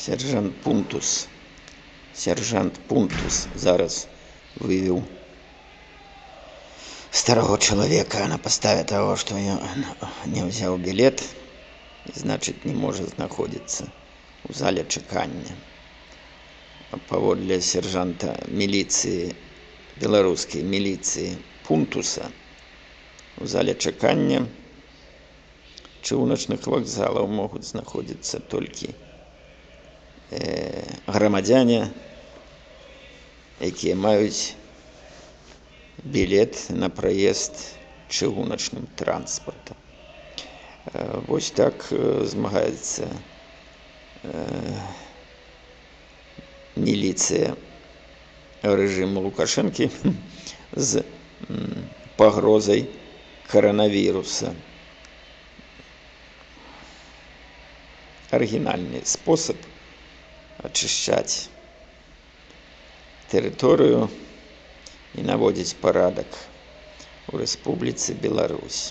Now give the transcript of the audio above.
Сяржант Пунтус. Сяржант Пунтус зараз вывеў старога чалавека на падставе таго, што ён не ўзяў білет і, значыць, не можа знаходзіцца ў зале чакання. Паводле сяржанта міліцыі, беларускай міліцыі Пунтуса, у зале чакання чыгуначных вакзалаў могуць знаходзіцца толькі грамадзяне, якія маюць білет на праезд чыгуначным транспартам. Вось так змагаецца міліцыя рэжыму Лукашэнкі з пагрозай каранавіруса. Арыгінальны спосаб ачышчаць тэрыторыю і наводзіць парадак у Рэспубліцы Беларусь.